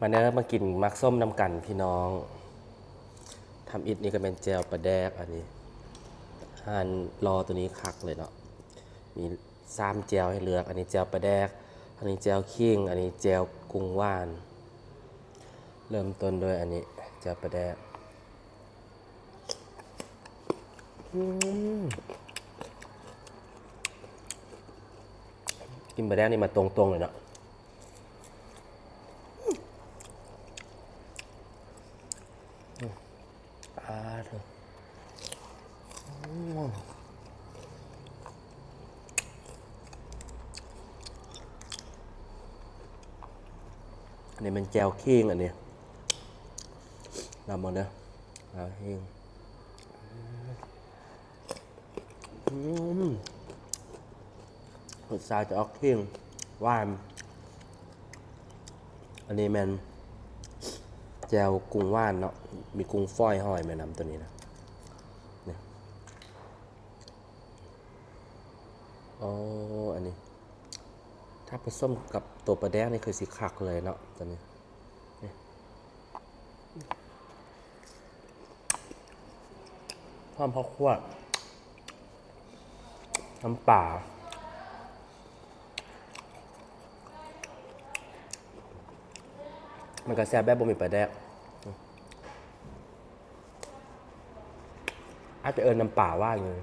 ມາເດີ ມາກິນໝາກສົ້ມນຳກັນພີ່ນ້ອງ. ທຳອິດນີ້ກໍແມ່ນແຈ່ວປາແດກ ອັນນີ້ ຮ້ານຫຼໍ່ໂຕນີ້ຄັກເລີຍເນາະ. ມີສາມແຈ່ວໃຫ້ເລືອກ ອັນນີ້ແຈ່ວປາແດກ ອັນນີ້ແຈ່ວຂີງ ອັນນີ້ແຈ່ວກຸ້ງຫວານ. ເລີ່ມຕົ້ນດ້ວຍອັນນີ້ ແຈ່ວປາແດກ. ອືມ ກິນປາແດກນີ້ມາຕົງໆເລີຍເນາະ. ອືມ ອາ ໂທ້ ອືມ ອັນນີ້ແມ່ນແຈ່ວຂີງ ອັນນີ້ ລອງເບິ່ງເດີ. ອາ ແຫ້ງ ອືມ ລົດຊາດຈະອອກຂີງ ຫວານ. ອັນນີ້ແມ່ນແຈ່ວກຸ້ງຫວານເນາະ ມີກຸ້ງຝອຍຫອຍແມ່ນນຳໂຕນີ້ນະ. ນີ້ ໂອ້ ອັນນີ້ ຖ້າປະສົມກັບໂຕປາແດກນີ້ຄືຊິຄັກເລີຍເນາະ ໂຕນີ້. ນີ້ ຫອມເຂົ້າຂົ້ວ ນ້ຳປາ ມັນກໍແຊບແບບບໍ່ມີປາແດກ. ອືມ ອາດຈະເອີ້ນນ້ຳປາຫວານຢູ່.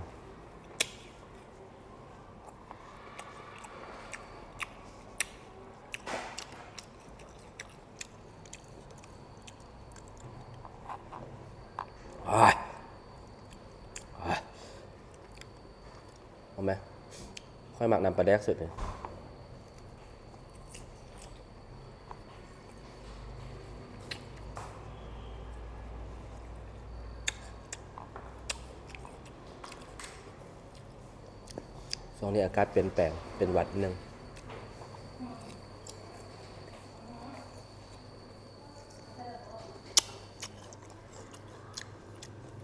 ອ້າຍ ອ້າຍ ເອົາແມະ ຂ້ອຍມັກນ້ຳປາແດກສຸດເລີຍ. ຊ່ວງນີ້ອາກາດປ່ຽນແປງ ເປັນຫວັດໜຶ່ງ.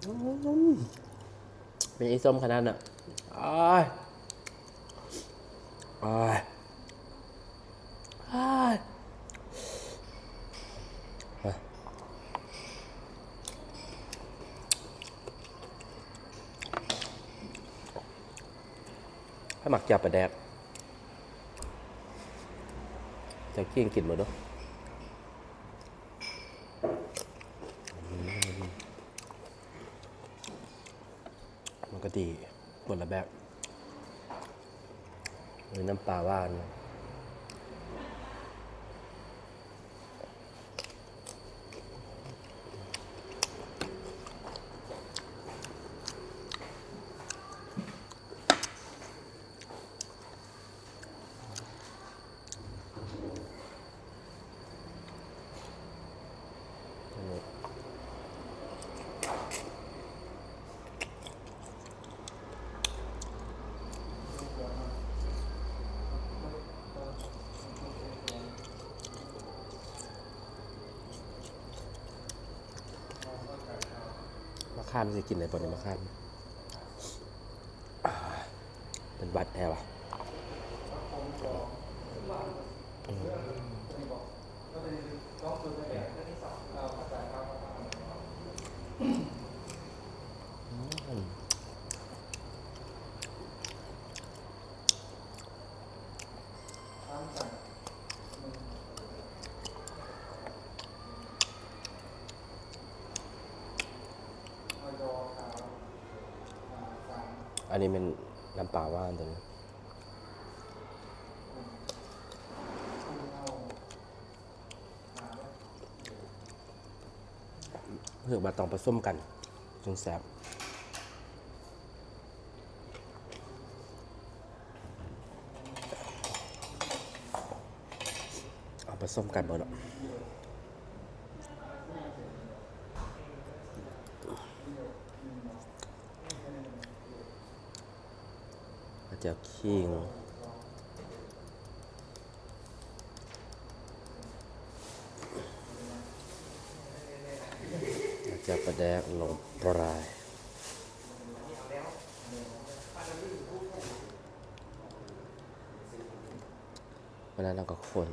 ອືມ ເປັນອີສົ້ມຂະໜາດນະ. ອ້າຍ ອ້າຍ ອ້າຍ ອາ ໃຜມັກແຈ່ວປາແດກ ແຈ່ວຂີງ ກິນເບິ່ງດູ. ອືມ ມັນກໍດີຄົນລະແບບ ມີນ້ຳປາຫວານ. ມະຂາມຊິກິນໄດ້ບໍ່ນີ້ ມະຂາມ? ເປັນຫວັດແທ້ຫວາ. ອັນນີ້ແມ່ນນ້ຳປາຫວານຕົວນີ້. ເພິ່ນວ່າຕ້ອງປະສົມກັນຈຶ່ງແຊບ. ເອົາປະສົມກັນເບິ່ງເນາະ. ແຈ່ວຂີງ ແຈ່ວປາແດກລົງໄປ. ເວລານັ້ນກໍຄົນ.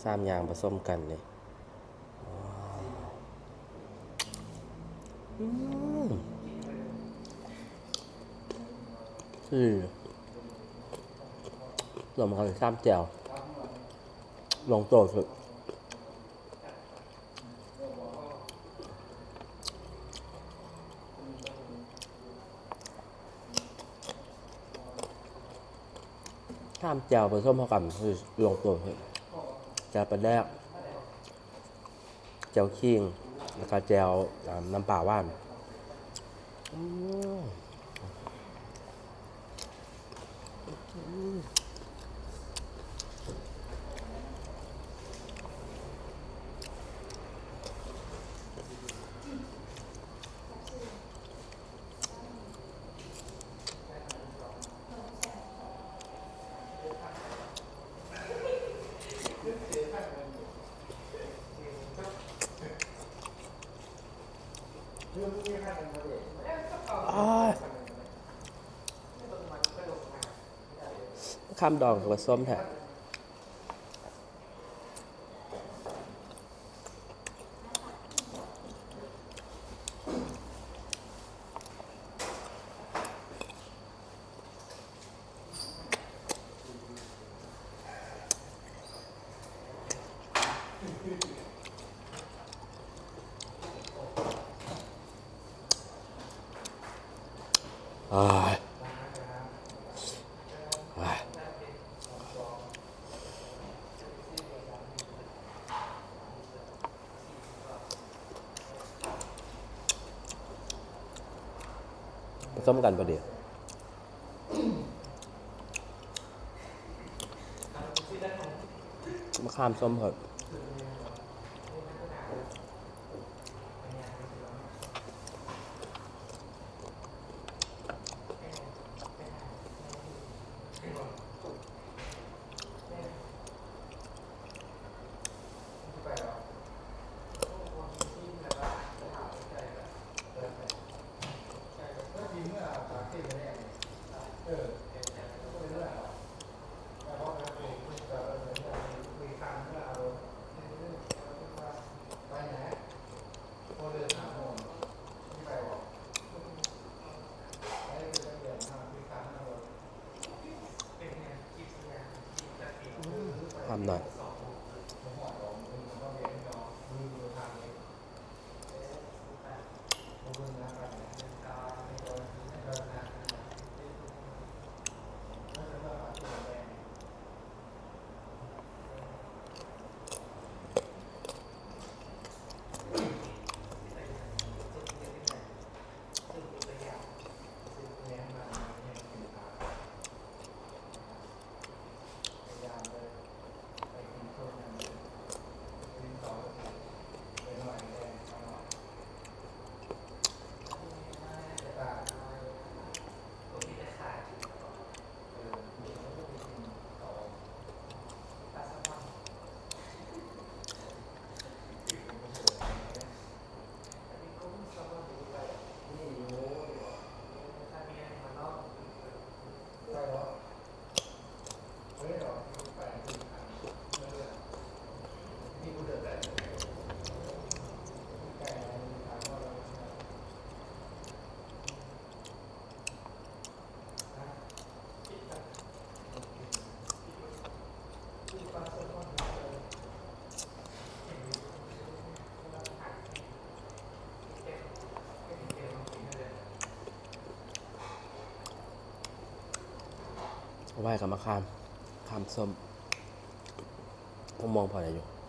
ສາມຢ່າງປະສົມກັນນີ້ ອືມ ຄືລວມກັນສາມແຈ່ວ ລົງໂຕສຸດ. ສາມແຈ່ວປະສົມເຂົ້າກັນຄືລົງໂຕ ແຈ່ວປາແດກ ແຈ່ວຂີງ ແລ້ວກະແຈ່ວ ອາ ນ້ຳປາຫວານ. ອືມ. ຄຳດອງກະປະສົມແທ້. ປະສົມກັນພໍດີ ມະຂາມສົ້ມເພິ່ນ. ຫອມໜ້ອຍ. ເອົາໄວ້ກັບມະຂາມ ຂາມສົ້ມ ໝ່ອງໆ ພໍໄດ້ຢູ່.